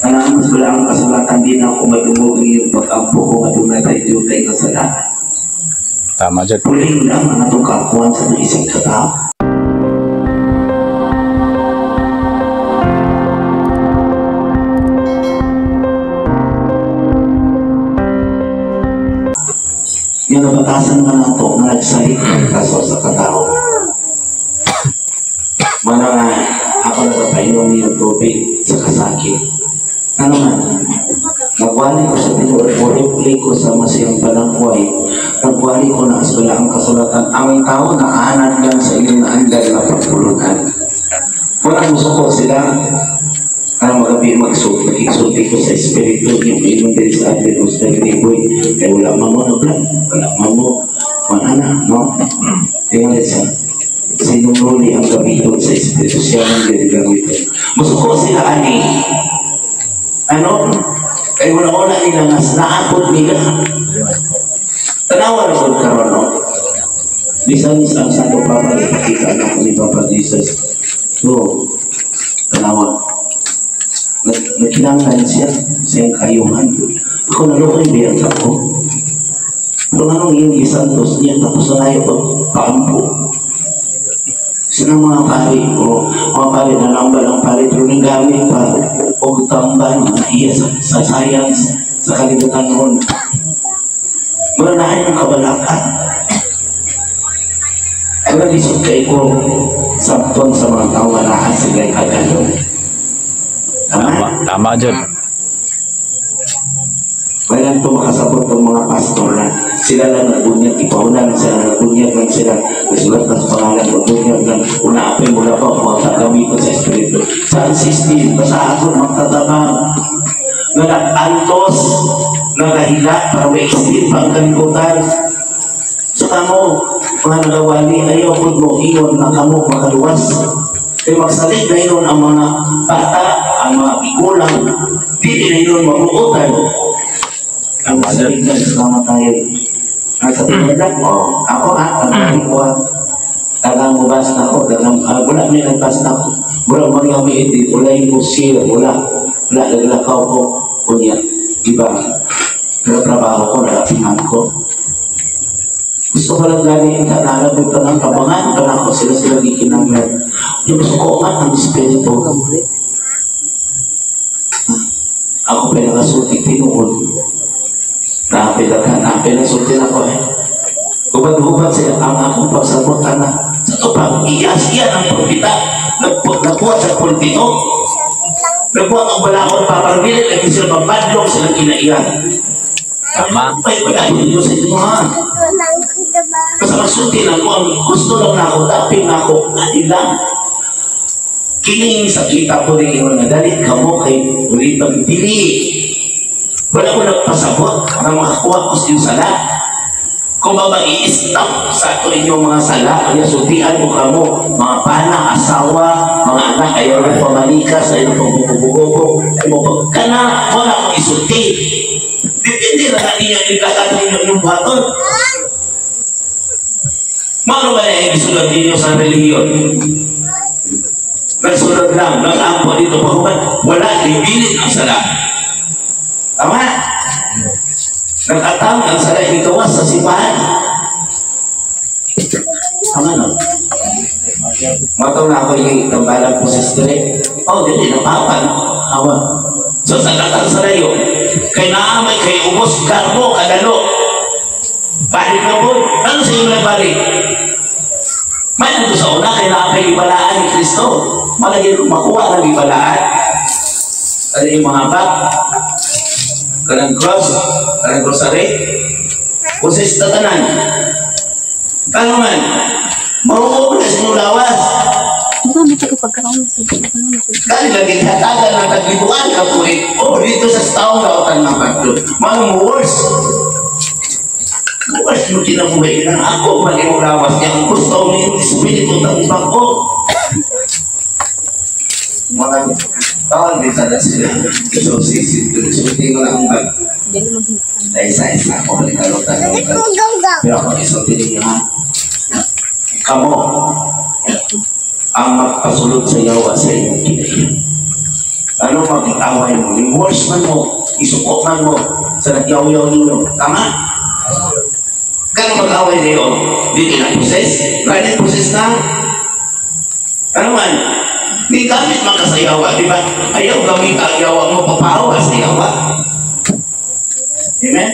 Kanang mas wala ang kasulatan din ako madungog ang iyong pag-ampo ko nga doon tayo jutay kasalanan. Tama dyan. Puling lang ang atong kaakuan sa naisip ka tao. Yung nabatasan man nato nga nagsalit ng kaso sa katao. Mana nga ako nagpainom niyong tubig sa kasakit. Ano man, nagwali ko sa tinuod, uripli ko sa masiyang panangkway, nagwali ko na aswala ang kasulatan, ang tao na anad lang sa inyong naandal na pagpulutan. Walang musuko sila, ang magabi magsulti, nakiksulti ko sa espiritu yung inom din sa atin, sa liboy, kaya wala mamo na plan, wala mamo, manana, no? Tingnan sa sinunuli ang gamiton sa espiritu, siya ang gamiton. Musuko sila ani. Ano? Kaya wala-wala nila nga naapot nila. Tanawa na po karon, no? Bisan sa ang Santo Papa, ipakita na ako ni Papa Jesus. So, tanawa. Nagkinanglan siya sa iyang kayuhan. Ako nalukoy biyang ako. Pero anong iyong isantos niya, tapos na tayo pagpaampo. Sila mga pari o mga pari na nambal ang pari pero nang gamit pa o tamban mga iya sa science sa kalibutan noon. Mura na ang kabalakan. Pero lisod kay ko sabton sa mga tao nga naa sila kagalon. Tama? Tama, tama dyan. Wala to makasabot ng mga pastor na sila lang nagbunyag, ipauna lang sila, nagbunyag lang sila, nasulat lang sa pangalan, nagbunyag lang, una apay mula pa, kung gamiton sa espiritu. Sa system, basta ako magtatabang, nga nag-antos, nagahila, para ma-extend pa ang kalibutan. So kamo, mga nagawali, ayaw po mo ingon na kamo makaluwas. Kaya magsalit na ingon ang mga bata, ang mga igulang, di na ingon mabuotan. Ang salit na salamat tayo. Ang sa tinagdag, oh, ako ha, ang ko ha. Tagang mubas na ako, tagang, wala may nagbas na ako. Wala man nga may edit, wala yung musir, wala. Wala, naglakaw ko. Kunya, di ba? Nagtrabaho ko, nagapiman ko. Gusto ko lang gani, nalabog ka ng tabangan, ka na ako, sila gikinanglan. Yung gusto ko nga ang espiritu. Ako pa nakasulti, tinuod. Naapil na sulti na ko eh. Hubad-hubad sila ang akong pagsabot na. Sa ito pang iyas, iyan ang pagpita. Nagpuat sa pulpito. Nagpuat ang balakon, paparbilin, at sila mabadlong silang kinaiyan. Tama. Ay, wala yun sa inyo ha. Basta magsulti lang ko, ang gusto lang na ako, taping na ako, ani lang. Kining sa kita ko rin yun, nadalit ka mo kay ulitang dili. Wala ko nagpasabot na makakuha ko sa inyong sala. Kung ba mag-i-stop sa ato inyong mga sala, kaya sultian mo kamo, mga pana, asawa, mga anak, ayaw ng pamalikas, ayaw ng pagbubugobo, ayaw mo pagkana, wala akong isulti. Depende na nga niya ilagad ninyo inyong buhaton. Mano ba na yung isulod ninyo sa relihiyon? Nagsulod lang, nag-ampo dito, pagkuman, wala, ibilin ang sala. Tama? Nag-atang ang sala ikawas sa simbahan. Tama no? Mataw na ako yung tambalan ko sa street. Oh, dili, napapan. Awa. So sa katang sa layo, kay naamay, kay ubos, garbo, kadalo. Balik na po. Ano sa inyo nagbalik? May nandito sa una, kay naamay ibalaan ni Kristo. Malagay kung makuha ng ibalaan. Ano yung mga bag? Kanang cross, kanang rosary, kung sa istatanan. Kano man, mahukom na sa inyong lawas. Dahil lagi hatagan ng taglibuan ka po eh. Oh, dito sa taong lautan ng pagdo. Manong worse. Worse mo kinabuhi ng ako, man imong lawas niya. Ang gusto mo yung espiritu ng ibang ko. Mga tawag din sana sila. So, sulti ko lang ang bag. Isa-isa ako balik kalutan. Pero ako isulti ninyo ha. Kamo ang magpasulod sa yawa sa inyong kinaiyan. Ano mag-away mo? Yung worst man mo, isuko man mo sa nagyaw-yaw ninyo. Tama? Kano mag-away na yun? Dili na process? Kaya process na? Ano man? Di gamit man ka sa yawa, di ba? Ayaw gamit ang yawa mo, papawa sa yawa. Amen?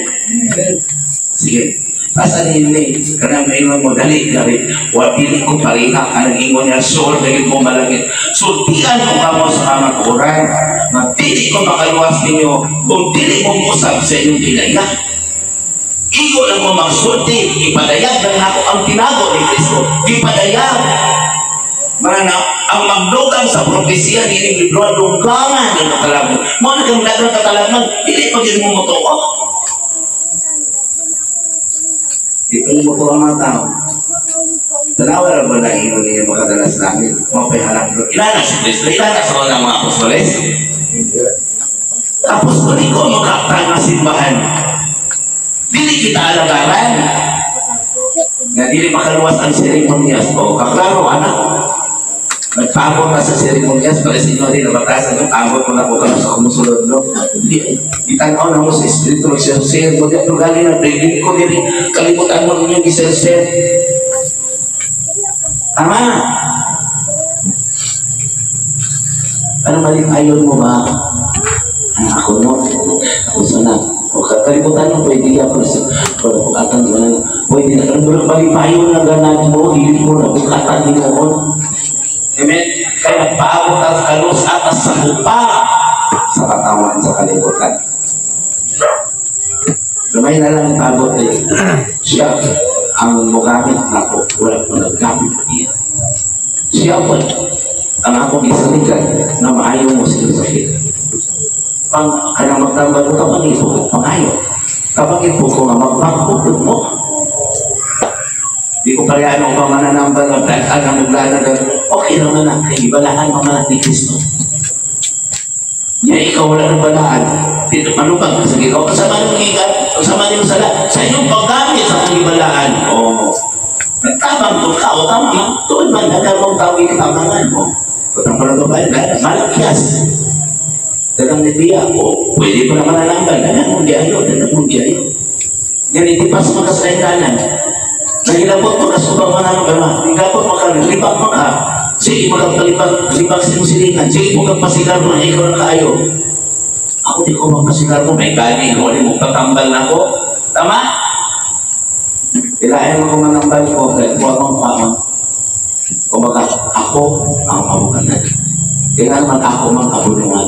Sige. Basta nini, kanang maingon mo, dali, dali. Wa dili ko pareha, kanang ingon niya, sol, dali mo malangit. Sultian ko kamo sa kamatuoran, nga dili ko makaluwas ninyo, kung dili mo musab sa inyong kinaya. Igo lang mo magsulti, ipadayag lang nako ang tinago ni Kristo. Ipadayag. Mga na, ang magdugang sa propesya ni ining libro, dugangan ang katalagan. Mao na kang dagang katalagan, dili pa gyud mo motuo. Di pa mo ang mga tao. Tanawa ra ba na ingon niyo makadala sa langit? Mao pa'y harap. Ilana si Kristo, ilana sa mga apostoles. Apostoliko makaptan nga simbahan. Dili kita alagaran. Nga dili makaluwas ang seremonyas. O, kaklaro, anak. Nagpabot ka sa seremonyas, para sa inyo rin, nabatasan yung abot mo na ko kano sa kumusulod, no? Hindi, itanaw na mo sa espiritu, magserser mo, di ano galing na, pwede ko dili, kalimutan mo ninyo, giserser. Tama! Ano balik ayon mo ba? Ano ako, no? Ako sana. O kalimutan mo, pwede ka, pero bukatan mo na, pwede na, pero balipayon na ganan mo, dili mo na, bukatan din mo. Amen? Kaya nagpaabot ang kalos atas sa lupa sa katawan sa kalibutan. Lumay na lang paabot eh. Siya ang mugamit nako, wala ko naggamit niya. Siya po ang akong isaligan na maayo mo sila sakit. Pang kanang magtambal mo kapag ipo, pangayo. Kapag ipo ko nga magpagpupod mo. Di ko parehan ang pamananambal ng daan ang muglana. Okay naman na, kay ibalahan mga ni Kristo. Niya ikaw wala ng balaan. Dito manupag sa Ginoo. Kasama niyong gigan, kasama niyong sala, sa inyong paggamit sa akong ibalaan. Oh. Nagtabang to ka, o tama man, tuod man, dagang mong tawag katabangan mo. Patang pala ba, malakyas. Dagang ni Pia, o pwede pa naman nanambal, dagang mong giayo, dagang mong giayo. Yan, hindi pa sa makasaydanan. Nahilabot makasubang mananong ba? Nahilabot makalibak maka. Sige, magpalibak, libak sa imong silingan. Sige, magpasigar mo na ikaw na kaayo. Ako di ko magpasigar mo, may gani ko, di mo patambal na ko. Tama? Kailangan mo ko manambal ko, kahit buwan mong paon. Kumbaga, ako ang pamukatan. Kailangan man ako mang abunungan.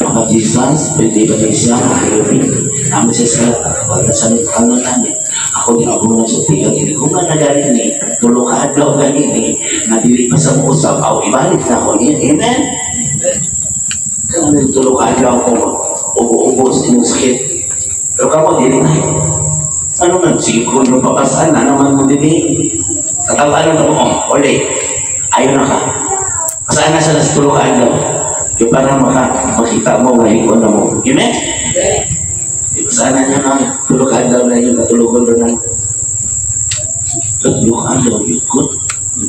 Maka Jesus, pwede ba din siya makayupin? Namin siya sa kawatan sa kanon namin. Ako din abunan sa tiyan. Hindi ko nga nagaling ni, tulo ka adlaw galing ni, nadili pa sa muusap, aw ibalik na ako niya. Amen? Kaya nang tulo ka adlaw ko, ubo-ubo sa inyong sakit. Pero kamo, dili na. Ano man, sige ko nung papasan, ano man mo dili. Katawaan na mo, oh, uli. Ayaw na ka. Saan na sa nas tulo ka adlaw? Yung para makita mo, mahikon na mo. Amen? Sana niya na tulo ka adlaw na yung katulugon doon na. Tulo ka adlaw, ikot.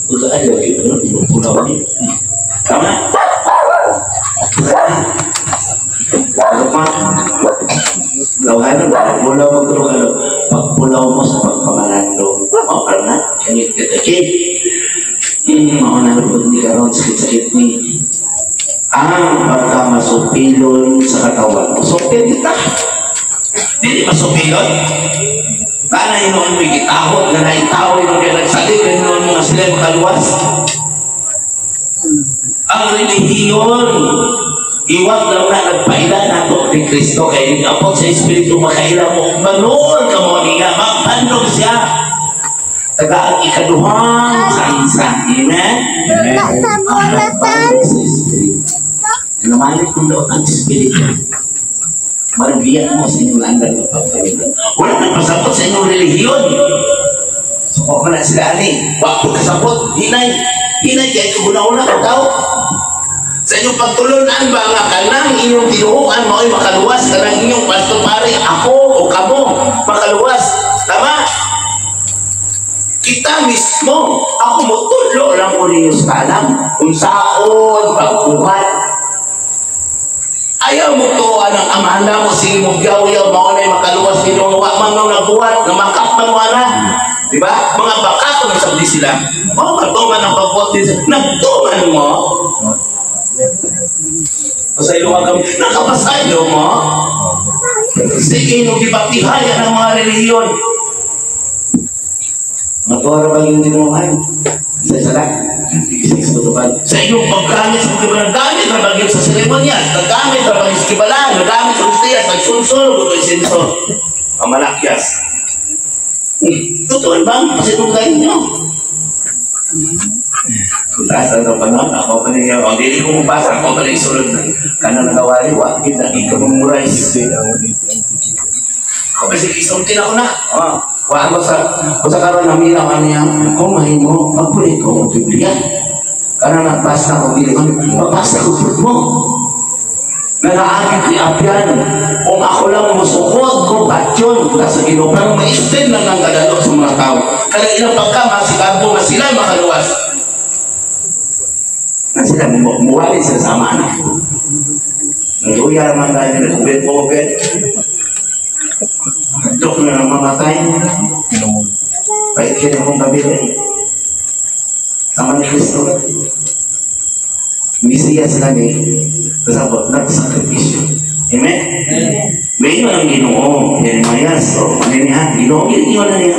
Tulo ka adlaw, ikot. Pulaw niya. Tama? Ano pa? Lawahan mo, pulaw mo tulo ka adlaw. Pagpulaw mo sa pagpamalando. O, parang na. Kanyit ka takip. Mauna na po hindi ka ron, sakit-sakit ni. Ang pagkamasupilon sa katawan. Supil kita. Dili masupilon. Kana hinoon mo gitahot na naitaw yung kaya nagsalit na hinoon mo nga sila makaluwas. Ang relihiyon, iwag lang na nagpaila nato ni Kristo kay nag-abot sa Espiritu makaila mo manol ka mo niya, magpandog siya. Taga ang ikaduhang sansa. Amen? Amen. Ang sa Espiritu. Namalit kong daot ang Espiritu. Marabiyan mo sa inyong landan ng pagpapalungan. Wala nang pasabot sa inyong relihiyon. So, kung na sila ani, wakto kasabot, hinay, hinay kaya kaguna-una ka tao. Sa inyong pagtulunan ba nga kanang inyong tinuoan mao'y makaluwas, kanang inyong pastor pare, ako o kamo, makaluwas. Tama? Kita mismo, ako motudlo lang ko ninyo sa alam. Kung saon, pagbuhat. Ayaw mo to ang amahan na mo, sige mo yaw-yaw, mao na makaluwas Ginoo, wa man nung nagbuhat, nga makap man wala. Di ba? Mga bakato na sabdi sila. Mao matuman ang pagbuhat din. Nagtuman mo. Pasaylo ka kami. Nakapasaylo mo. Sige, nung gibaktihayan ang mga relihiyon. Matuwa ba yung tinuhan? Sa sala. Sa inyong paggamit sa mga gamit na bagay sa seremonyas, nagamit na bagay sa kibalaan, nagamit sa ustiyas, nagsulsul, buto isinso. Ang malakyas. Totoo ba ang pasinunggan niyo? Kung taas ang panahon, ako pa ninyo, o dili ko mabasa, ako pa rin isulod na. Kanang nagawali, wa, kita, di ka memorize. Ako pa sige, isultin ako na. Oh, wa mo sa karon naminaw niya, kung mahimo, magpulit ko ang Biblia. Kanang nagbasa ko, dili ko, magbasa ko mo. Nanaagit ni Abyan, kung ako lang musukot ko, batyon, sa Ginoo, pero ma-extend lang ang kadalok sa mga tao. Kaya ilang pagka, masigabo nga sila makaluwas. Na sila, muwali sila sa ama na. Nagluya naman tayo, nag-ubet-ubet. Dok na ng mamatay. Pahit siya akong pabili. Sama ni Kristo. Mesiyas lang eh. Kasabot, nagsakripisyo. Amen? May ang Ginoo, Jeremias, o ano niya, Ginoo, ginoo na niya.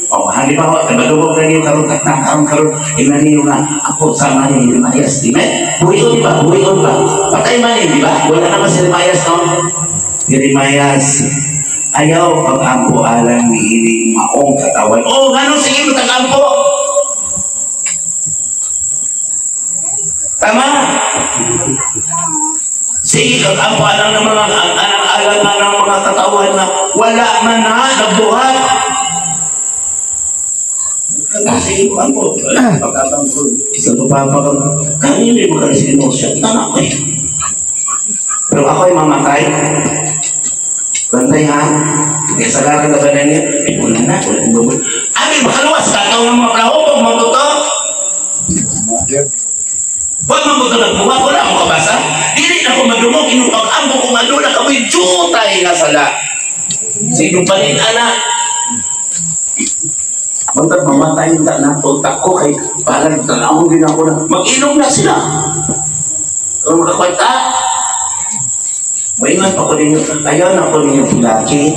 O, halimbawa, tagalog na niyo karon katang karon karon, ina niyo nga, ako sama ni Jeremias. Amen? Buhion ba? Buhion ba? Patay man eh, di ba? Wala naman si Jeremias, no? Jeremias, ayaw pag-ampo alang ni maong katawan. O, gano'n, sige, matag-ampo. Tama? Sige, kag-ampo alang ng mga alang ng mga katawan na wala man na nagbuhat. Sige, ampo. Pagkatampo, sa tupapa ka. Kanino yung mga sino siya? Tama ko eh. Pero ako ay mamatay. Bantay ha. Kaya sa garang na ba na niya? Ay, wala na. Wala na. Abi, makaluwas ka. Ikaw ng mga plahobog, mabuto. Huwag mabuto nagbuhat. Wala akong kabasa. Dili na ko magdumog. Inyong pag-ampo kung ano na kamoy jutay nga sala. Sa inyong panin, anak. Bantag mamatay ta na. Tutak ko kay parang tanawin din ako na. Mag-inom na sila. Kung makakwenta. Maingat pa ko ninyo. Ayaw na ko ninyo hilaki.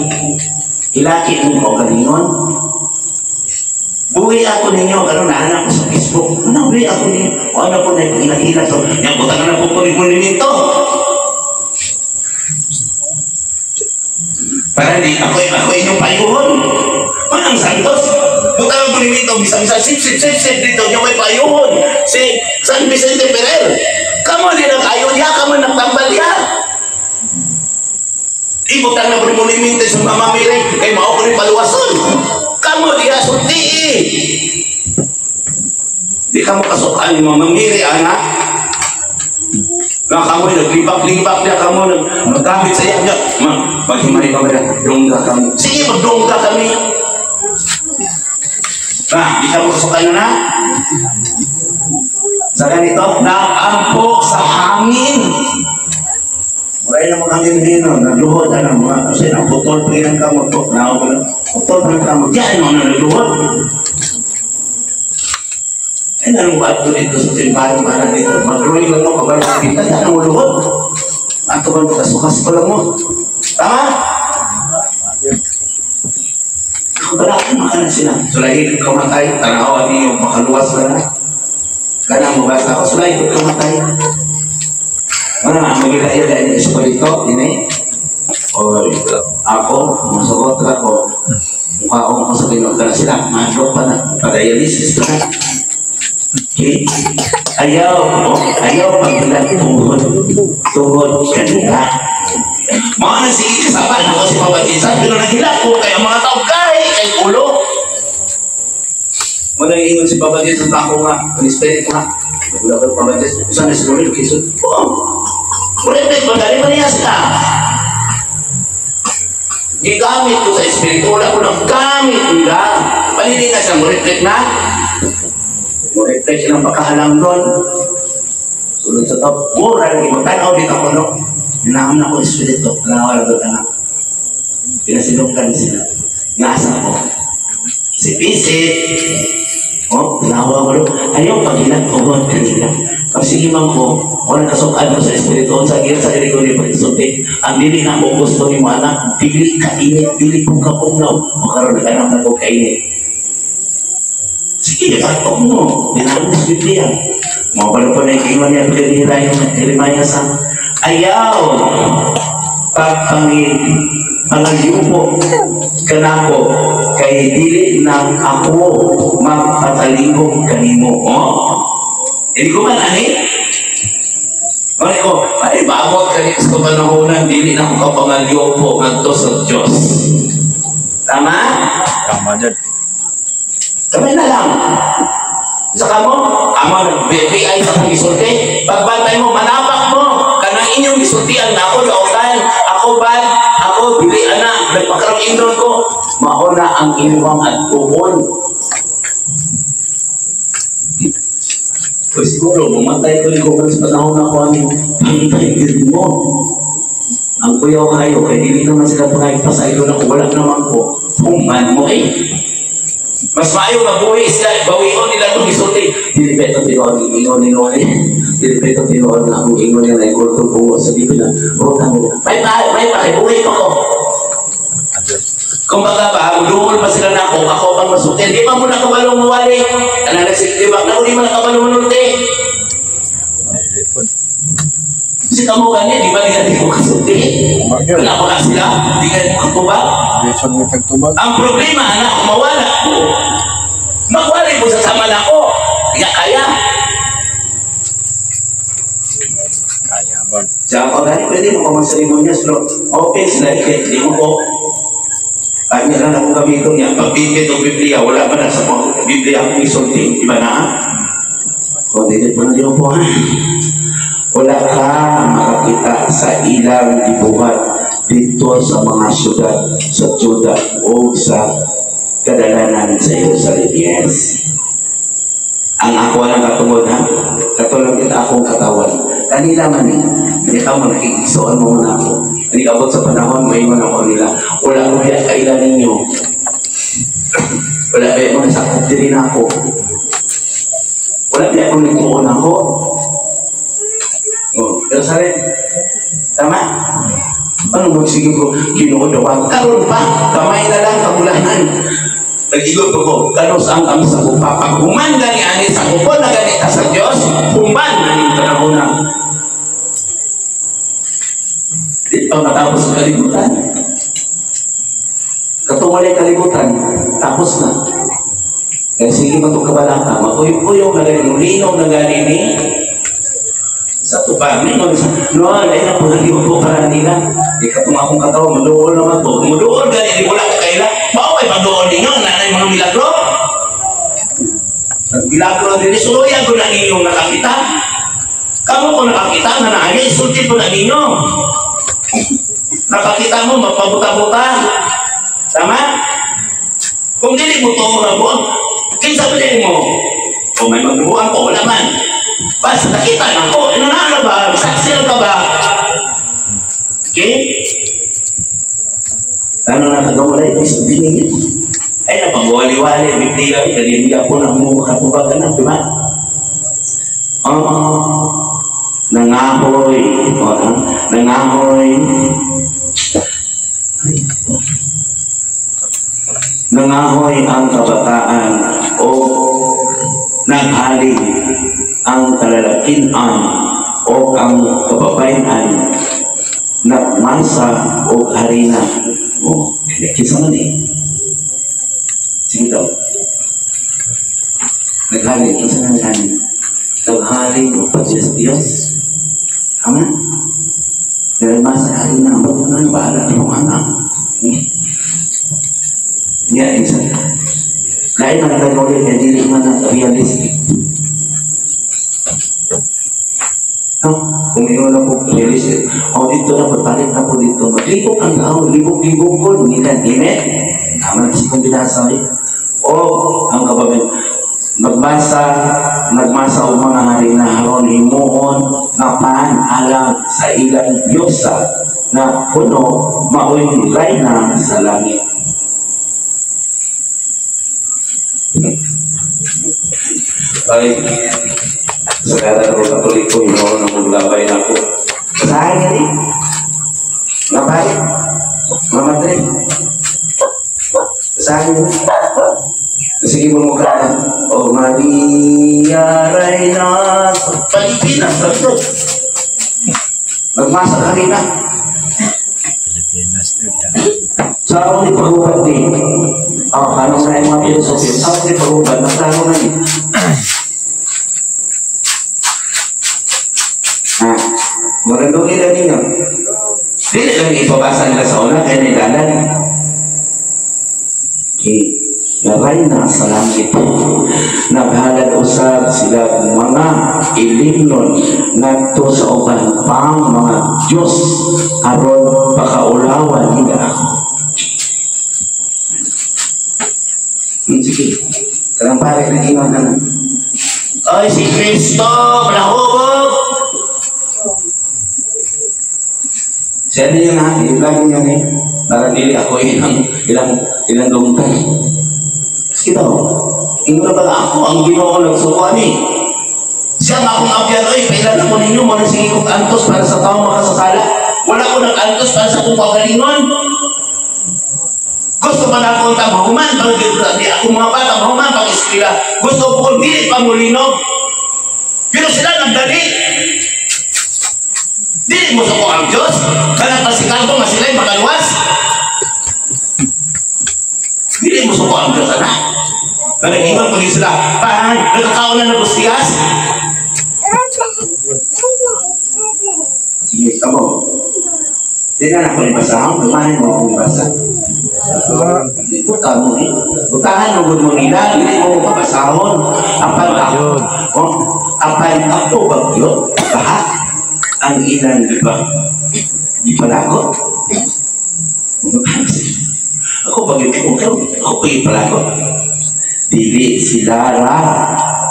Hilaki ninyo ko galingon. Buhi ako ninyo. Ano na anak ko sa Facebook. Ano buhi ako ninyo? O ano po na hilaki-hilak. So, yan po na po ko nito. Para di ako inyong payuhon. Manang Santos. Butang ko nito. Bisa-bisa sip sip sip sip dito. Yung may payuhon. Si San Vicente Ferrer. Kamu din ang ayon niya. Kamu nagtambal niya. Ibutang na po ni monumento sa Mama Mary, kay mao ko ni paluwason. Kamu diha sulti. Di ka mo kasukan ni Mama Mary, ana. Nga kamo naglibak-libak niya kamo naggamit sa iya niya. Ma, paghimay ka ba dongga kamo. Sige, magdongga kami. Na, di ka mo kasukan na. Sa ganito, naampo sa hangin. Wala na mga hangin no, nagluhod na mga kasi ang putol pa rin ang kamot ko. Putol pa rin ang kamot. Yan ang mga nagluhod. Ay, nanong ba ito dito sa simbahan para dito? Mag-drawing lang mo, kabalik sa kita, yan ang luhod. Ato ba kasukas pa lang mo? Tama? Wala akong makanan sila. Sulayin kamatay, tanawa niyo, makaluwas ka na. Kanang mabasa ako, sulayin kamatay. Ano na, magilaya dahil yung espiritu, ini. O, ako, masuot ako, mukhaong ko sa Ginoo na sila, madlok pa na, pag-dialysis na. Okay? Ayaw, oh, ayaw pagbilang tuhod, tuhod kanila. Mga na sige, kasama ako si Papa Jesus, pero naghilak ko, kaya mga tao kay ulo. Muna iingon si Papa Jesus, ako nga, ang espiritu nga. Wala ko Papa Jesus, saan na si Lord Jesus? Oh! Pwede, magaling pa niya sila. Gigamit ko sa espiritu, wala ko nang gamit nila. Palili na siya, mo-reflect na. Mo-reflect siya ng pagkahalang doon. Sulod sa top. Mura lagi, magtanaw dito ako, no? Hinaam na ko espiritu, wala ko anak. Pinasilongkan sila. Nasa ko. Si Pisit, oh, nawa ko rin. Ayaw paghilat ko kanila. Pag sige man ko, wala kasukan ko sa espiritu, sa gil sa dili ko ni pagsulti. Ang dili na ko gusto ni mo anak, dili ka init, dili ko ka pugnaw. O karon naghanap na ko kainit. Sige, patok mo. Dinamo sa Biblia. Mga pala po na ikingon niya, pagkanira yung Jeremiah sa ayaw pagpangin pangalyupo kanako kay dili na ako magpatalingog kanimo. Oh? Hindi ko man ani. Mali ko, ay maabot kani sa panahonan dili na ako kapangalyupo ngadto sa Dios. Tama? Tama jud. Kamay na lang. Sa kamo, amo nag-BPI sa akong gisulti. Pagbantay mo, manapak mo. Kanang inyong gisultian na ako dautan, ako bad, ako dili ana, nagpakarong intron ko. Mao na ang inyong adtuon. Pues siguro, mamatay ko ikaw sa panahon na ako ani, pantay gid mo. Ang kuyaw kayo, kay dili naman sila pangaypasaylo na ko, wala naman ko. Human mo eh. Mas maayo nga buhi sila, bawion nila itong gisulti. Dili ba ito tinuod ang ingon ni Noe? Dili ba ito tinuod nga akong ingon niya na ikulto bungo sa Biblia? O, tamo na. May pa, buhi pa ko. Kung baga ba, duol pa sila na ako, ako pang masulti. Di ba mo nakabalong mawali? Ano na si, di ba? Naku, di mo nakabalong manulti. Dili po. Kasi kamo gani, di ba di mo kasulti? Wala pa ka sila, di ka mo katubag. Jason may tagtubag. Ang problema, anak, mawala ko. Magwali mo sa sama na ako. Kaya kaya. Kaya ba? Siya ako, gani, pwede mo pa magseremonyas, pero open sila, di mo ko. Kanya lang akong gamiton niya. Pagbibit o Biblia, wala pa na sa mga Biblia akong isulti. Di ba na? O, dili po na diyo po, ha? Wala ka makakita sa ilang gibuhat dito sa mga syudad sa Juda o sa kadalanan sa Jerusalem. Yes. Ang ako lang katungod, ha? Katulad kita akong katawan. Kanila man eh. Hindi ka mo nakikisuan mo muna ako. Hindi ka sa panahon, may man ako nila. Wala ko kaya kailan ninyo. Wala ba mo nasakop din ako. Wala ba akong nagtuon ako. Oh, pero sabi, tama? Ano mo sige ko, Ginoo daw, karon pa, kamay na lang, kabulanan. Nag-igot ko, kanos ang kami sa kupa. Pag human gani ani sa kupo na ganita sa Diyos, human na ning panahon na. Di pa matapos ang kalibutan. Katong walay kalibutan, tapos na. Kaya sige mo itong kabalaka, makuyog-kuyog na gani, mulinaw na gani ni sa tupang, may mga no, ay na po, hindi ko po nila. Di ka itong akong katawa, maduol naman to. Maduol gani, di wala ka kaila. Mao ay maduol ninyo, nanay mga milagro. Milagro din, suluyan ko na ninyong nakakita. Kamu ko nakakita, na naayos, sulti po na ninyo. Nakakita mo, magpabuta-buta. Tama? Kung dili mo to, rabuan, kinsa ba mo? Kung may magbubuan ko, wala man. Basta nakita na ko, ano na ano ba? Saksi ka ba? Okay? Ano na kagawala ito sa binigit? Ay, napagwali-wali, Biblia, ikaliliya po na mo makatubagan na, di ba? Oh, nangahoy, oh, nangahoy. Nangahoy ang kabataan o naghaling ang kalalakinan o ang kababayan nagmasa o harina. O, kinsa man eh. Sige daw. Naghaling, kinsa na naghaling? Naghaling o pag-Diyos Diyos. Tama? Nagmasa harina, ang bato na, bahala na mong anak. Niya, kinsa. Lain man ang nagawin, kaya dili man ang realistic. No? Kung ikaw na po realistic, o dito na po, palit na po dito. Maglibok ang tao, libok-libok ko, nila, amen? Tama na sa kong binasa eh. O, ang kababayan, magbasa nagmasa og mga hari na aron himuon nga pan alang sa ilang diyosa na kuno maoy rayna sa langit. Ay, sa kada ko Katoliko, hinuon ang maglabay na ako. Saan nga ni? Ngapay? Mamadre? Saan nga ni? Sige mo mukha na. O Maria, Reyna, sa Pilipinas, sa ito. Nagmasa ka rin na. Pilipinas dude. Sa ako ni pag-ubat ni. Oh, ano na yung mga filosofi? Sa ako ni pag-ubat, nagplano na ni. Ha? Marandong nila ninyo. Dili lang ipabasa nila sa una, kaya nilalan. Okay. Naray na sa langit. Naghalad usab sila mga ilimnon ngadto sa uban pang mga Diyos aron pakaulawan nila ako. Sige. Karang pare nag-ingon na na. Ay, si Kristo, malahubog! Siya niyo na, i-vlog niyo ni. Para dili ako ilang lungtay. Sige daw, ingon na ba ako ang Ginoo nagsuko ani? Siya nga akong abyan, oy, pailan ako ninyo, muna sige kong antos para sa taong makasasala. Wala ko nag-antos para sa akong kagalingon. Gusto pa na akong tamahuman, pag di ako mga bata, mahuman, pag eskwela. Gusto ko kung dili pa mulinog. Pero sila nagdali. Dili mo suko ang Diyos. Kanang pasikarto nga sila'y makaluwas. Dili mo suko ang Diyos, anak. Kanang ibang pag sila, pahan, nagkakaon na ng bustiyas. Sige, kamo. Di na ako ibasa. Lumahan mo akong ibasa. Buta mo eh. Butahan mo gud mo nila, dili mo mabasahon. Apan ako, oh, apan ako bagyo, baha ang ilang iba. Di palakot. Ako bagyo, ako pa ipalakot. Dili sila ra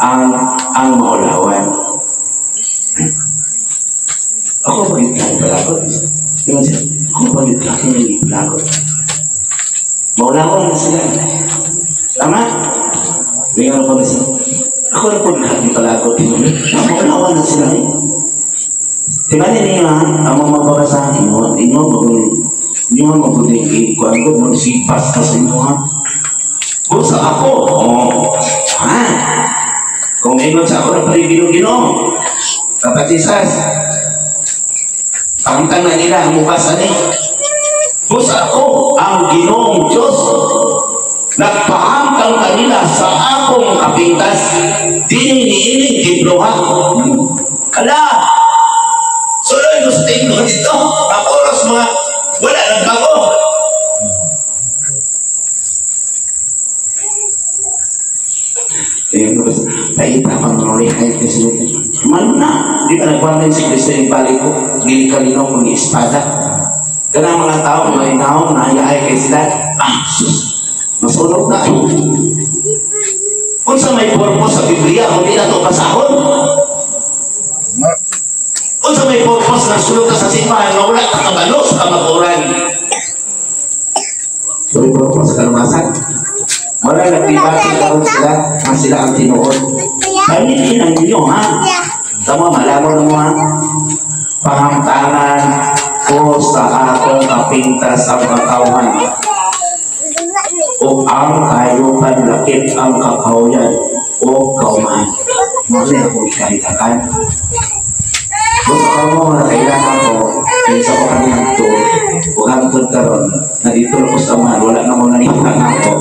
ang maulawan. Ako bagyo ka ipalakot. Ako bagyo ka ipalakot. Maulawan na sila. Tama? Ngayon ko na sila. Ako na po lahat ng palakot. Maulawan na sila. Timanin ninyo ha, ang mga mababasa, inyo, inyo, maguling. Inyo maguling. Ikuan ko, magsipas ka sa inyo ha. Busa ako. Oh. Ha? Kung ingon sa ako na palibilong Ginoo. Kapat Jesus. Pangtang na nila ang mubasa ni. Busa ako ang Ginoong Diyos. Nagpahamtang kanila sa akong kapintas. Dini niining temploha. Kala! Suloy mo sa templo dito. Kapuros mga wala nang bago. Paita pang norihay kasi man na. Di ba nagkuhan si Kristo yung balik ko? Dili kalinaw kung espada. Kanang mga tao, mga inaw, nahayahay kay sila. Ah, sus! Masunog na ay. Unsa may purpose sa Biblia, kung di na ito basahon? Unsa may purpose na sulod ka sa simbahan nga wala ka kabalo sa kamatuoran? May purpose sa kalumasan? Wala nagdibati karon sila, nga sila ang tinuod. Pamiliin ang inyo, ha? Tama, malaman mo, ha? Pahamtangan ko sa akong kapintas ang katawhan o ang kayupan lakip ang kakahuyan o kaumahan. Mali ako ikahitakan. Gusto ko mo na kailangan ko, kinsa ko kami nagto, o hangtod karon, na dito na ko sa amahan, wala na mo nanita na ako.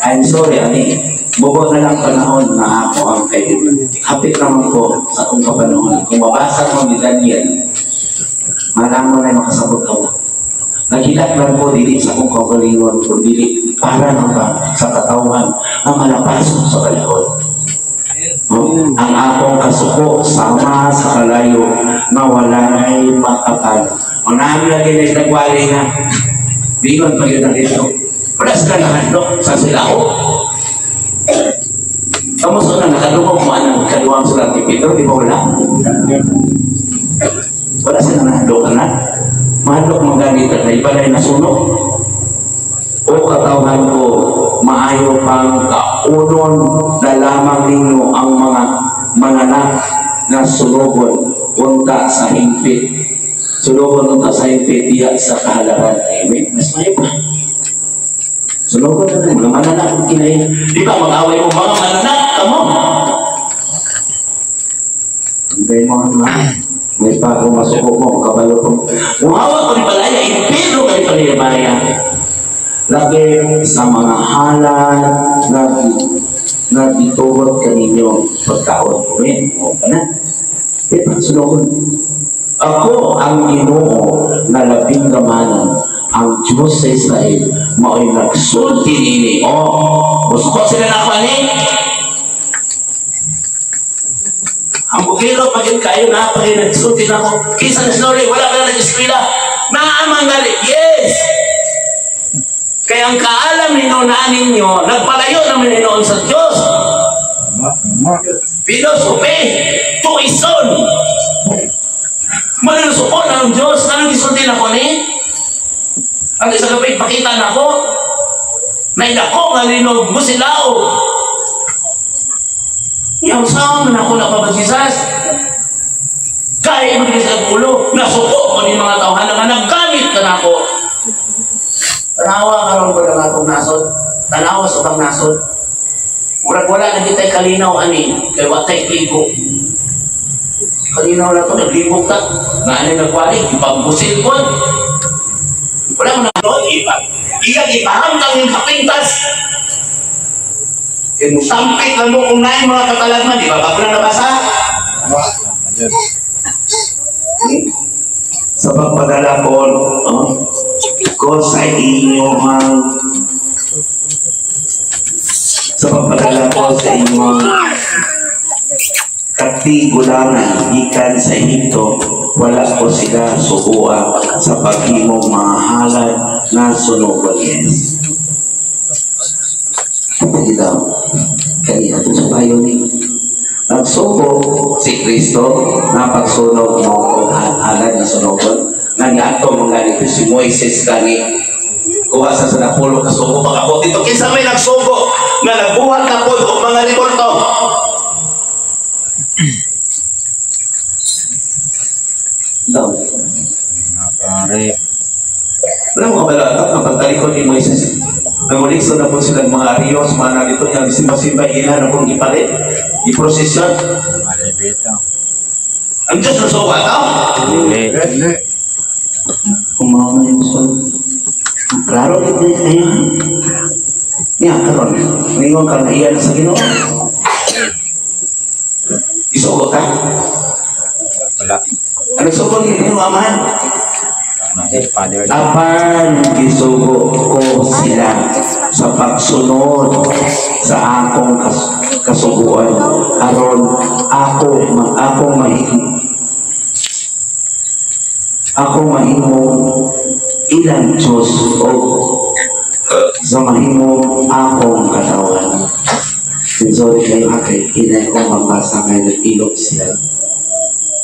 I'm sorry, ani, bubo na lang panahon na ako ang kaibigan. Hapit naman ko sa akong kapanahon. Kung mabasa ko ni Daniel, malaman na makasabot ka na. Naghilat lang ko dili sa akong kaugalingon, kung dili para na ba sa katawhan ang malapasok sa balahon. Oh, ang akong kasuko sama sa kalayo na wala na'y makapal. Unahan lagi na nagwali na. Bingon pa yun ang ito. Wala sila nakadlok sa sila ko. Kamusta na nakadungog mo ang kaduhang sulat ni Pedro, di ba wala? Wala sila nahadlok na. Mahadlok man ganit na iba na nasunog. O katawhan ko, maayo pang kaunon na lamang ninyo ang mga mananap na sunogon unta sa hingpit. Sunogon unta sa hingpit diha sa kahalaran. Amen. Mas maayo pa. Sunogon na lang, mga mananap ang kinain. Di ba mag-away mo mga mananap kamo? Hindi mo ang mga. May pa ako masuko mo, kabalo ko. Muhawa ko ni Palaya, impiro kay Palaya. Lagi sa mga halal na na gitugot kaninyo pagkaon. Amen. O ka na. Di ba, sunogon. Ako ang Ginoo na labing gamanan, ang Diyos sa Israel, mao'y nagsulti nini. O, musuko sila na ako ani. Ang bukilo, pag kayo na, pag nagsulti na ako, kisa na sinuli, wala ka na nag-eskwela. Naamang gali, yes! Kaya ang kaalam ninyo na ninyo, nagpalayo naman ninoon sa Diyos. Philosophy, tuison. Manusukon ang Diyos, anong gisulti na ko ni? Ang isa gabi, pakita na ko, na inako nga linog mo sila o. Yang saan na ako na pa ba Jesus? Kaya ibig sa ulo, nasuko ko ni mga tawhan nga naggamit ka na ako. Tanawa karon ko lang atong nasod. Tanawa sa ubang nasod. Murag wala na kita'y kalinaw ani, kay wa tay ligo. Kalinaw na to, naglibog ta. Nga ani nagwali, ipagbusil ko. Wala mo na ipag. Iyang ipahamtang yung kapintas. Kaya mo sampit lang mo kung nain mga katalagman, di ba? Bago na nabasa? Sa pagpadala ko, ko sa inyong sa pagpadala ko sa inyong katigulangan gikan sa Ehipto, wala ko sila subuha sa paghimong mga halad na sunogon. Yes. Pwede daw. Kaya ito sa bayo ni nagsuko si Kristo na pagsunog mo o halad na sunogon. Nga niadto mga nito si Moises gani kuha sa sa napulo kasuko pag-abot dito. Kinsa may nagsuko nga nagbuhat na po og mga revolto. Daw. Pare. Wala mo kabala, ang pagtalikod ni Moises. Namulikso na po sila mga Rios, mga narito niya, simba-simba, ila na pong ipalit, iprosesyon. Ang Diyos na suwa ka? Hindi. Kumawa yung sol. Klaro ito kayo. Niya, karon. Ningon ka na iyan sa Ginoo. Isugo ka? Wala. Ano sugo ni Ginoo, amahan? Father. Apan gisugo ko sila sa pagsunod sa akong kasuguan aron ako ako mahimo ilang Diyos o sa mahimo akong katawan. Sorry kayo kay inay ko magbasa kay nag-ilog sila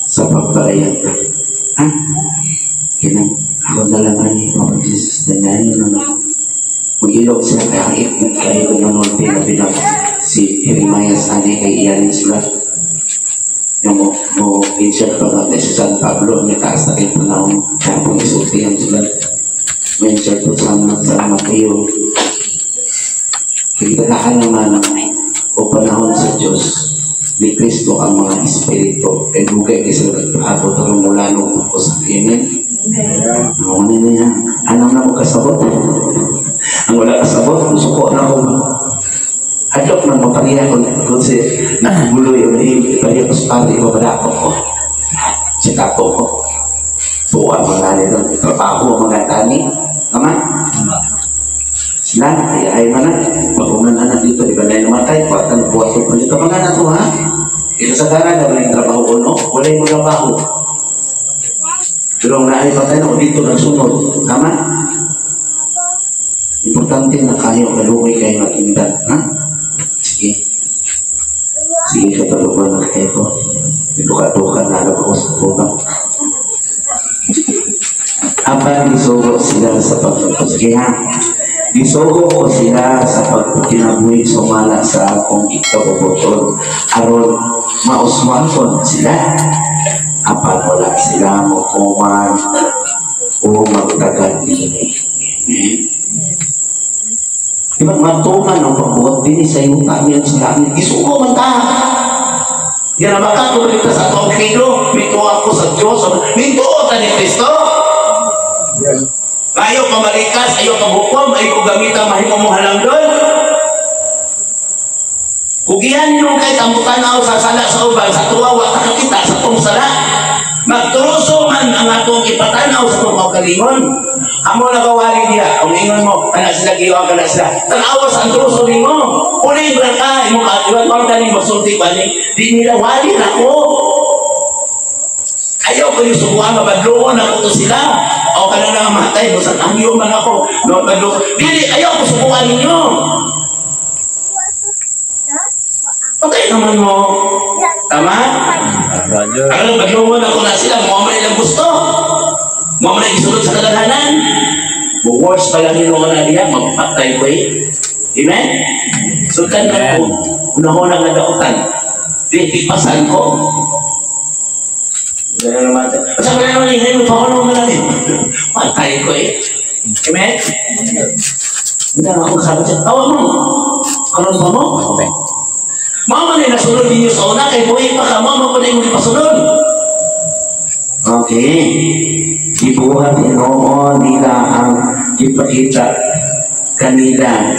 sa pagpalayan ka. Ha? Kinang ako na lang ani mapag-Jesus na niya yun ano. Mag-ilog sila kaya ang ikot kayo kung ano pinabinag si Jeremiah ani kay iyan sila. Yung mo insert pa natin si San Pablo niya taas na kayo panahon kaya pong isultihan sila. May insert po sa San Mateo. Kaya naman o panahon sa Diyos ni Kristo ang mga espiritu kay dugay kay sila nagpaabot aron mula nung ako sa amen. Ano niya? Ano na mo kasabot? Ang wala kasabot, musuko na ko. Hadlok man mo pariya kung si nagulo yung pariya ko sa pari, ibabala ko ko. Si tato ko. Tuwa mga nito, trabaho mga tani. Tama? Sila, ay man na. Pag-uman na dito, di ba na yung namatay? Kuwatan, buhat ko dito. Mga na to, ha? Ito sa Canada, wala yung trabaho ko, no? Wala yung trabaho. Pero ang naay pa tayo, dito nagsunod. Tama? Importante na kayo, kaluoy kayo matindan. Ha? Sige. Sige, katulungan na kayo ko. Duka-duka na alam ako sa tubang. Apan gisugo sila sa pagtungkol. Sige ha. Gisugo ko sila sa pagkinabuhi sumala sa akong ikabubuton aron mauswagon sila. Apan wala sila motuman o magtagad dini. Amen. Di ba, matuman ang pagbuhat dini sa yuta niyan sa langit. Gisugo man ta. Yan ang makatuloy ta sa atong credo. Mituo ako sa Diyos. Mituo ta ni Kristo. Ayaw ka malikas, ayaw ka hukom, ayaw ko gamita, mahimo mo halangdon. Kugihan nyo kay tambutan sa sala sa uban, sa tuwa, wa ta kakita sa tong sala. Magtruso man ang atong ipatanaw sa atong kaugalingon. Amo nagawali diha, kung ingon mo, kana sila giwa, kana sila. Tanawa sa ang truso nimo. Uli ba ka, imo ka, iwan mo ganing magsulti ba ni? Di nila wali na ko. Ayaw ko yung subuan, mabadlungon ako to sila. O ka na lang matay, busan angyo man ako. No, badlungon. Dili, ayaw ko subuan ninyo. Patay naman mo. Tama? Tama jud. Ano, badlungon ako na sila, mukha man ilang gusto. Mukha man isunod sa kadaghanan. Words pa lang yun na diya, magpatay ko eh. Amen? So, kan na ko, unahon ang dautan. Di, tipasan ko. Wala naman. Basta wala naman eh, paano mo namin? Patay ko eh. Amen? Hindi na ako sabi siya, tawa mo. Karon pa mo? Okay. Mama na nasunod ninyo sa una, kay buhay pa ka, mama pa na yung ipasunod. Okay. Gibuhat Ginoo nila ang gipakita kanila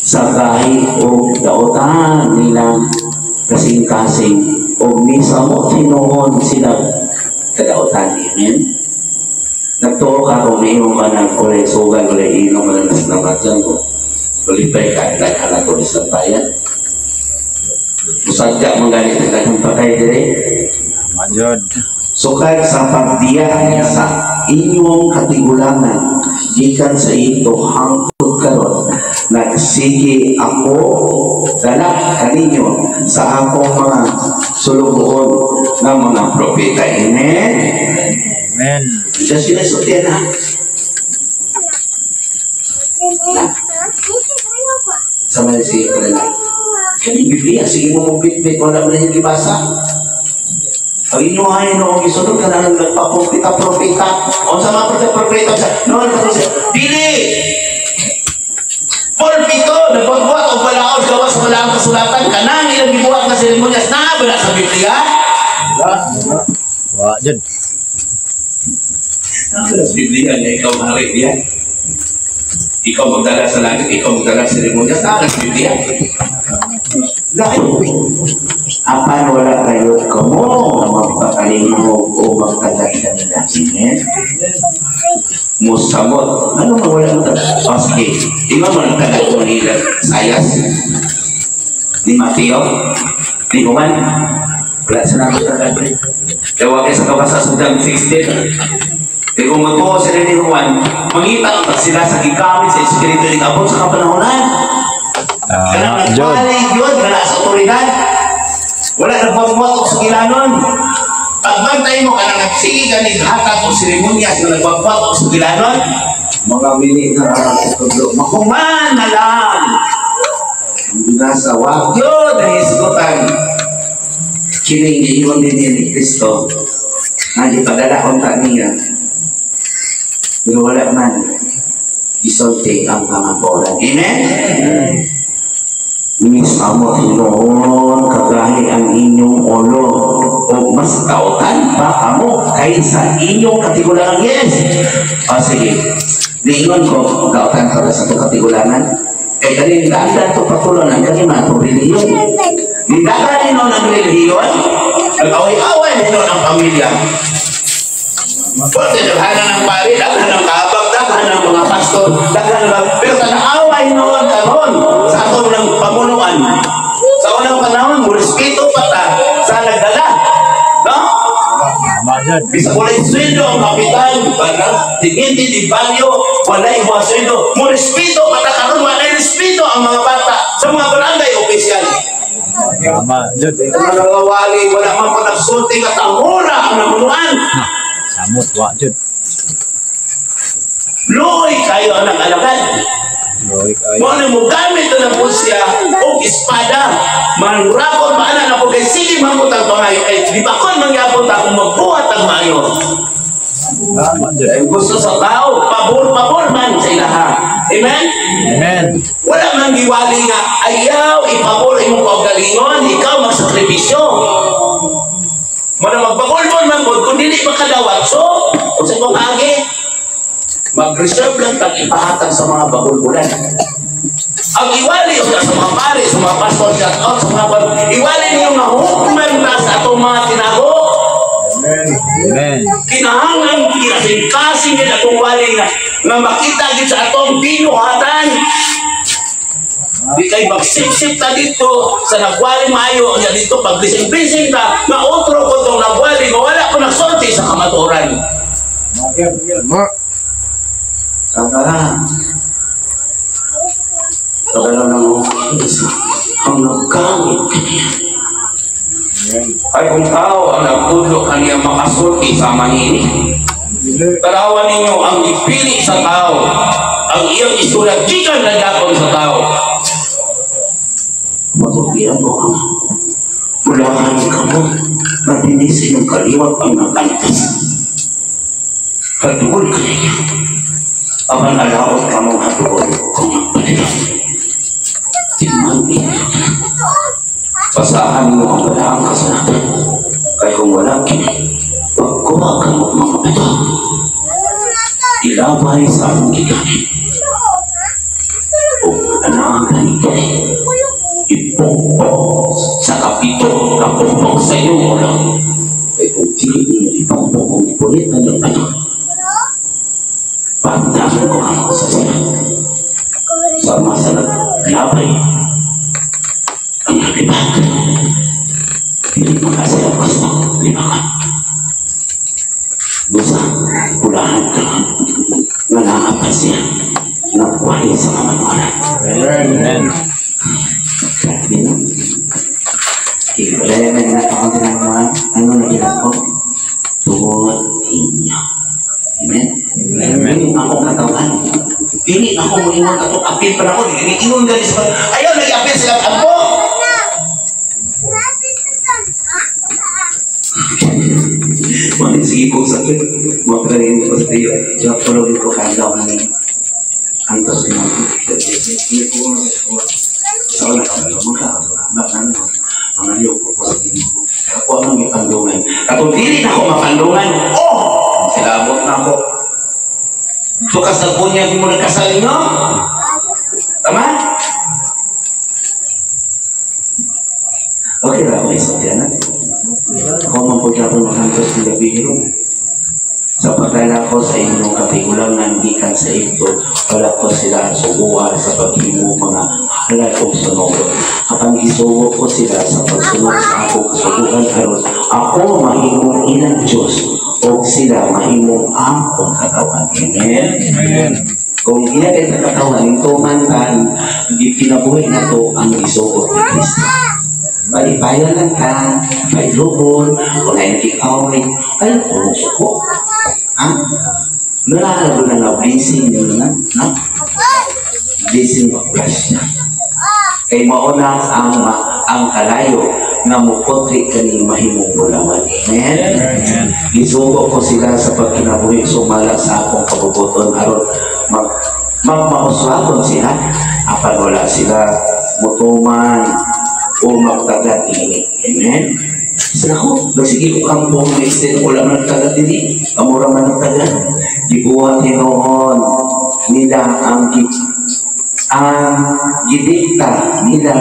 sa gahi o daotan nilang kasing-kasing o misamo tinuon sila kadaotan. Amen? Nagtuo ka kung inom ka ng kulay sugal, kulay inom ka ng nasinamatan ko. Kulipay ka, daghan na tulis ng bayan. Musadya mong galit na daghang patay dire. Tama jud. Sukad sa pagdiya sa inyong katigulangan, gikan sa ito hangtod karon, nagsige ako dala kaninyo sa akong mga sulugoon ng mga propeta. Amen? Amen. Diyos yun ay sultihan ha. Sa mga si Kalala. Kani Biblia, sige mo mong bitbit, wala mo na yung gibasa. Ang inyuhay no, ang isunod ka na lang nagpa-propeta-propeta. O sa mga propeta-propeta, sa noon ka siya, dili! Pulpito, nagbuhat o balaod, gawa sa wala ang kasulatan, kanang ilang gibuhat na seremonyas na, wala sa Biblia. Wa jud. Wala sa Biblia na ikaw hari diya. Ikaw magdala sa langit, ikaw magdala sa seremonyas, na sa Biblia. Dahil, apan wala kayo kamo magpakalingog o magtagal kanila. Amen? Musamot. Ano nga wala mo? O sige, di ba mo nagtagal ko nila Sayas? Ni Mateo? Ni Juan? Wala sa namin tagal. Kaya wag sa kabasa sa John 16. Kaya kung magtuo sila ni Juan, mangita pa sila sa gigamit sa Espiritu ni abot sa kapanahonan. Tama Kanang jud. nagpalig yun, kana sa otoridad. Wala nagbuhat og sugilanon. Pagbantay mo, kanang nagsige ka ni hatag og seremonyas nga nagbuhat og sugilanon, mga mili na ang tudlo. Makuman na lang. Ang binasa, wag yun, nahisgutan. Kining giingon din niya ni Kristo, nga gipadala unta niya. Pero wala man, gisulti ang pangaporan. Amen? Misamo tinuon kagahi ang inyong ulo o mas kautan pa kamo kaysa inyong katigulangan. Yes! O sige, niingon ko, kautan ka sa itong katigulangan. Kaya ganin daan ito patulon ang ganin mga itong relihiyon. Nindagan nino ng relihiyon, nag-away-away nino ng pamilya. Pwede, daghanan ng pari, daghan ng kabag, daghan ng mga pastor, daghan ng mga... Pero tanaaway noon karon sa atong ng pamunuan. Sa unang panahon, mo respeto pa ta sa nagdala. No? Tama jud. Bisa walay sweldo ang kapitan, para tingin di baryo, walay mga sweldo. Mo respeto pa ta karon, walay respeto ang mga bata sa mga barangay opisyal. Tama jud. Ito na nga wali, wala man po nagsulti nga tambura ang namunuan. Na, samot wa jud. Luoy kayo ang nag-alagad. Luoy kayo. Mo na mo gamit na po siya og espada. Mangurakot ba na po kay sige mangutang pangayo kay di ba kon mangyapon ta kung magbuhat ang maayo. Tama jud. Dahil gusto sa tao, pabor-pabor man sa ilaha. Amen? Amen. Wala man giwali nga ayaw ipabor imong kaugalingon, ikaw magsakripisyo. Mana magbagulbol man gud kung dili makadawat. So, unsa kong agi? Mag-reserve lang tag ipahatag sa mga bagulbulan. Ang iwali unta sa mga pare, sa mga pastor, shout out sa mga iwali niyo nga hukman ta sa atong mga tinago. Amen. Kinahanglan kinasing-kasing gid atong wali nga nga makita gid sa atong binuhatan. Di kay magsipsip ta dito sa nagwali maayo nya dito pag blessing-blessing ta nga otro ko tong nagwali nga wala ko nagsulti sa kamatuoran. Saka Pagalaw ng ang naggamit kaniya. Ay kung tao ang nagtudlo kaniya makasulti sa manini. Tarawan ninyo ang ipili sa tao. Ang iyang istorya gikan na gapon sa tao. Matutian mo ang mulahan ka mo mabinisin ng kaliwat ang nakantas. Kaduol ka niya. Apan alaot ka mong hatuol kung magpalila. Tingnan niyo. Basahan mo ang wala ang kasulatan. Kaya kung wala kini, pagkuha ka mo mga ito. Ilabay sa akong gigamit. O anagan ito. Ipukpok sa kapito, kapukpok sa inyong ulo. Kaya kung dili ninyo ipukpok kung ipulit na yung ano, pagdagan ko ako sa sila. Sama sa naglabay ang nalibak. Dili makasaya gusto, di ba ka? Busa, pulahan ka nga naa siya nagwali sa kamatuoran. Amen. Grabe, no? Wala na ako ginagawa. Ano na ginagawa ko? Tungod ninyo. Amen? Amen. Dili ako katawan. Dili ako muingon atong apil pa na ako. Dili ingon gani sa ayaw nag-apil sila ampo. Wala sige ko sakit. Mga kanin ko sa iyo. Diyan ko ko kandaw ni antos ni hindi ko sa wala ka ba mga ka mga liyo ko po sa Ginoo. Ako ang ipandungan. Katong dili na ako mapandungan. Oh! Silabot na ako. Tukas na po niya, di mo nagkasal no? Tama? Okay ra ako isang na. Ako man po dapat makantos ng gabi. Sa pagdala ko sa inyong katigulangan gikan sa ito, wala ko sila suguan sa paghimo mga halal o sunogon. Apan gisugo ko sila sa pagsunod sa akong kasuguan aron ako mahimong ilang Diyos o sila mahimong akong katawan. Amen? Amen. Kung ila kay katawan, ito man tan, kinabuhi na to ang gisugot ni Kristo. Palipayan lang ka, pailubon, kung ay nag-away, ay suko. Ha? Nalala ko na nga, blessing nyo na, no? Blessing of Christ na. Kay mauna ang kalayo nga mukotri kaning mahimong bulawan. Amen? Amen. Gisugo ko sila sa pagkinabuhi sumala sa akong kabubuton aron magmauswagon sila apan wala sila mutuman o magtagat ini. Amen? Sa ako, nagsige ko kampong na-extend wala man nagtagat dili. Amura man nagtagat. Gibuhat hinuon nila ang gidikta nila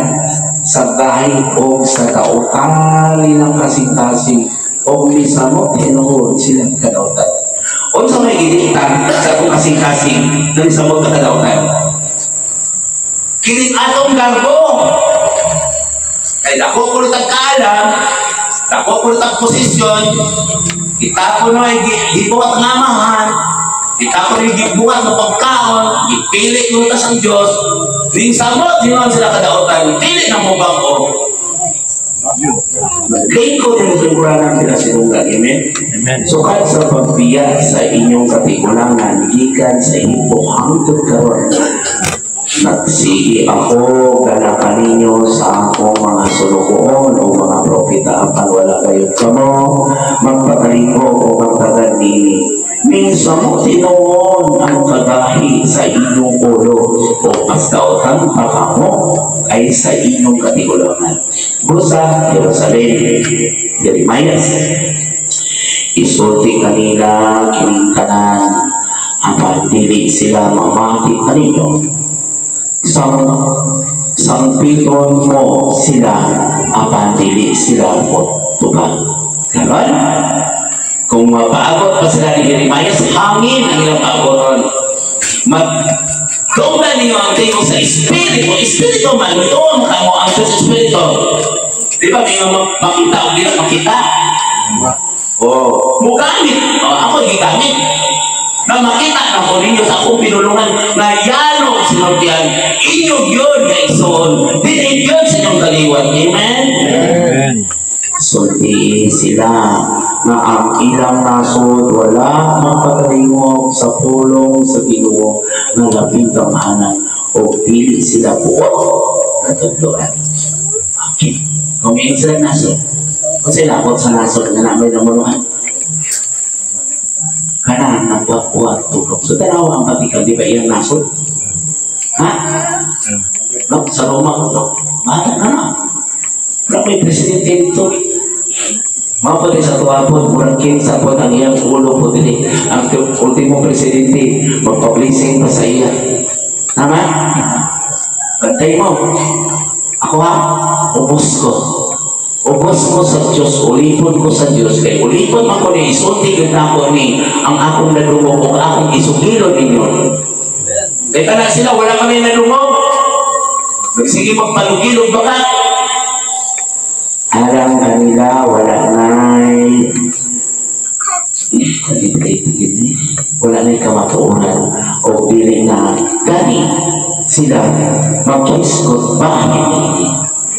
sa bahay o sa dautan nilang kasing-kasing o misamot hinuon silang kadautan. Unsa may gidikta sa atong kasing-kasing ng samot na kadautan? Kining atong garbo. Kay dako kuno tag kaalam, dako kuno tag posisyon, kita ko no ay gibuhat nga amahan, kita ko no gibuhat nga pagkaon, gipili ko ta sang Dios, ning samot hinuon sila kadautan, dili na mo bag-o. Lingkod ng tungkuranan pinasinunggan. Amen? Amen. Sukad sa pagbiya sa inyong katigulangan, gikan sa Ehipto hangtod karon, nagsige ako gana kaninyo sa akong mga sulugoon o mga propeta, apan wala gayud kamo magpatalingog o magtagad nini. Minsan mo tinuon ang kagahi sa inyong ulo o mas dautan pa kamo ay sa inyong katigulangan. Busa Jerusalem, Jeremias, isulti kanila kining tanan, apan dili sila mamati kaninyo. Sangpiton mo sila, apan dili sila motubag. Karon, kung mapaabot pa sila ni Jeremias, hangin ang ilang paaboton. Magtunggan ninyo ang tingog sa Espiritu. Espiritu man, tuon ka mo ang sa Espiritu. Di ba, may mga makita o di na makita? Oh, mugamit. Oh, ako gigamit. Na makita na ko ninyo sa akong pinulungan na yano sinultian. Inyo yun, nga igsoon. Dili yun sa inyong kaliwat. Amen? Amen. Sulti sila nga ang ilang nasod wala mapatalingog sa pulong sa Ginoo nga labing gamhanan o dili sila buot na tudloan. Okay. Kung may sila nasod, kung sila abot sa nasod nga namin namuluhan, kanang nagbuat-buat tulog. So tanawa ang Vatican, di ba iyang nasod? Ha? No, sa Roma ko, no? Bahala na na. Wala may presidente dito. Mao po sa tuwapon, murag kinsa po ang iyang ulo po dili. Ang ultimo presidente, magpa-blessing pa sa iya. Tama? Bantay mo. Ako ha, ubos ko. Ubos ko sa Diyos, ulipon ko sa Diyos. Kay ulipon man ko ni, isulti gyud na ako ni ang akong nadungog o akong isugilon ninyo. Kay kana sila, wala kami nadungog. Nagsige magpalugilog baka. Alang kanila, wala na'y wala na'y kamatuoran o dili na gani sila maghisgot bahin ini.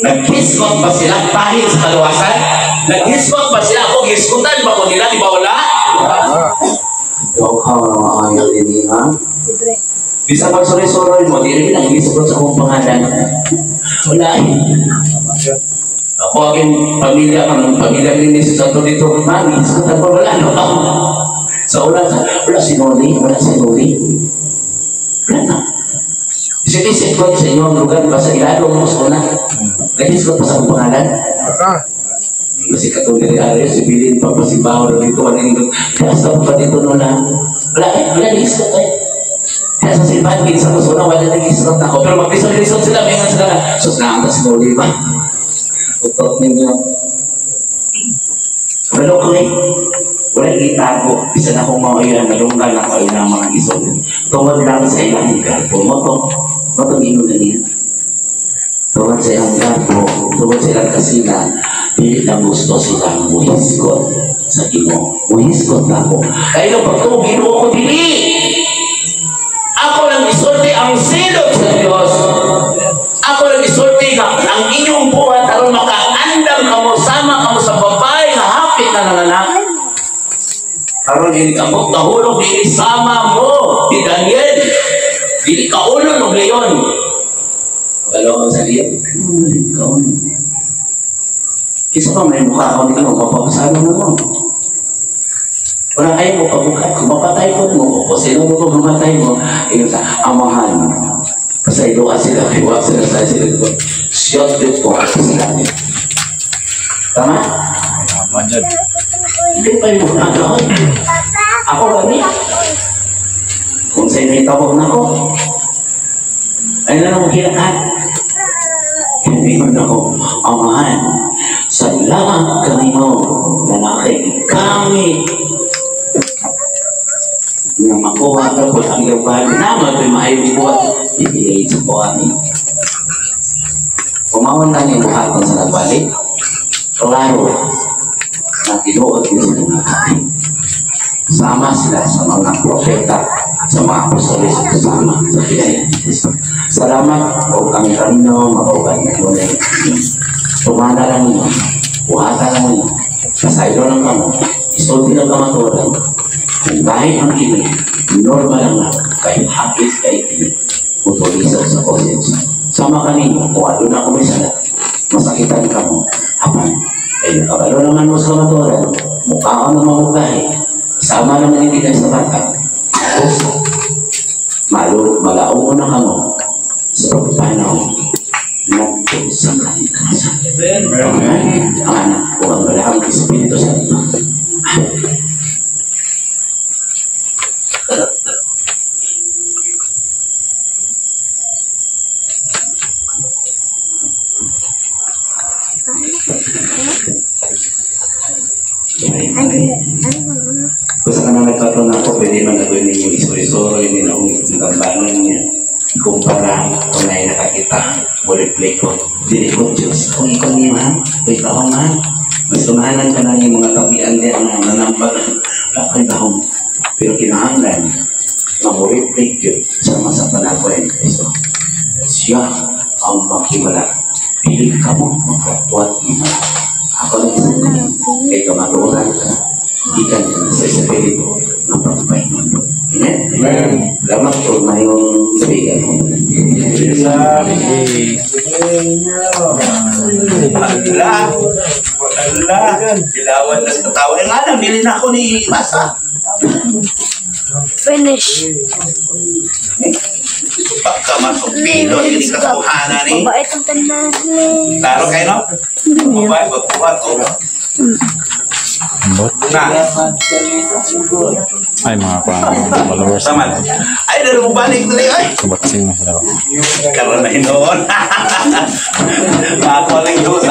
Naghisgot ba sila bahin sa kaluwasan? Naghisgot ba sila? Ako hisgutan ba ko nila? Di ba wala? Ikaw na maayaw din ha? Bisa pagsuroy-suroy mo, di rin naghisgot sa akong pangalan. Wala eh. Ako aking pamilya, ang pamilya ni sa Santo dito, mami, hisgutan ko, wala no ako. Sa ulan, wala si Noli, wala si Noli. Wala na. Isip-isip ko sa inyong lugar, ba sa ilalo mo sa una? Naghisgot pa sa akong pangalan? Kasi katulad ni Arias, si Bilin pa pa si Bao dito, ano yung kaya sa pa dito nola. Wala eh, wala naghisgot eh. Kaya sa silbahan, kinsa ko sa una, wala naghisgot ako. Pero mag-isot-isot sila, may nga sila na, sus na ang si Noli ba? Utot ninyo. Wala ko eh. Wala gitago. Bisan akong mauyan, nalunggan ako ilang mga isot. Tungod lang sa ilang garbo. Moto, moto ingon na niya. Tungod sa ilang garbo, tungod sa ilang kasila, dili na gusto silang muhisgot sa Ginoo. Muhisgot na ako. Kaya nung pagtuo, Ginoo ko dili. Ako lang isulti ang silot sa Diyos. Ako lang isulti nga ang inyong buhat aron makaandam kamo sama kamo sa babae nga hapit na nanganak. Karon ini kabot nahulog dili sama mo ni Daniel. Dili kaulon og leon. Kabalo sa leon. Kaulon. Kisa pa may mukha ko nito, mapapasalo na mo. Wala kayo mo pabukhat. Kung mapatay ko mo, o sino mo kung mamatay mo, ayun sa amahan. Pasayloa sila, kaya sila sa sila ko. Shot it ko ako sa langit. Tama? Tama dyan. Hindi pa yung mukha ko. Ako gani. Kung sa inyo tawag na ako, ay na naman kinakat. Hindi man ako, amahan. Salamat kanino na nakigamit na makuha ka po ang iyong bahal naman may maayong buhat ibigay sa buhat niyo. Pumawan na niya buhaton sa nagbalik. Klaro na tinuod din sila nagkakain. Sama sila sa mga propeta, sa mga apostoles, sama sa biyaya ni Kristo. Salamat o ang kanino mauban na. Tumana lang ninyo, buhatan lang ninyo, pasaylo lang kamo, isulti lang kamatuoran. Kung kahit ang kini, normal lang na, kahit hapit kay kini, mutulisaw sa konsensya. Sama kanino, kung ano na may sala, masakitan ka mo, apan, ay nakabalo naman mo sa kamatuoran, mukha ka naman mukahe, sama naman hindi ka sa bata, tapos, malo, malaong na kamo, sa pagpanaw, nagto sa kalikasan. Amen. Ang anak ko ang balahang Espiritu Santo. Amen. Basta ka na nagkaroon ako, pwede man gagawin ninyo isuri-suro, hindi na akong nagambanan niya. Kumpara, kung na nakakita, mo replay ko, dili ko Diyos. Kung ikaw niya, ma'am, kung ikaw, ma'am, mas tumahanan ka na yung mga tabian niya ang nanambag. Wala kang dahong. Pero kinahanglan, mo-replay yun sama sa panahon ni Kristo. Siya ang makiwala. Dili ka mo magkatuat ni Ako lang isang kay kamatuoran ka. Ikan sa Espiritu ng pagpahinga. Amen? Amen. Salamat po na yung sabihan mo. Wala. Wala. Bilawan na sa tawa. Eh nga lang, dili na ako ni Masa. Finish. Pagka masupilo, hindi ka kuhana ni. Mabait ang tanan. Klaro kayo, no? Mabait, magkuha ko. Ambot. Na, Ay, mga followers. saman. Ay, dali mo balik dali, ay. Kabatsing na sila. Karoon na hinoon. Ako lang doon.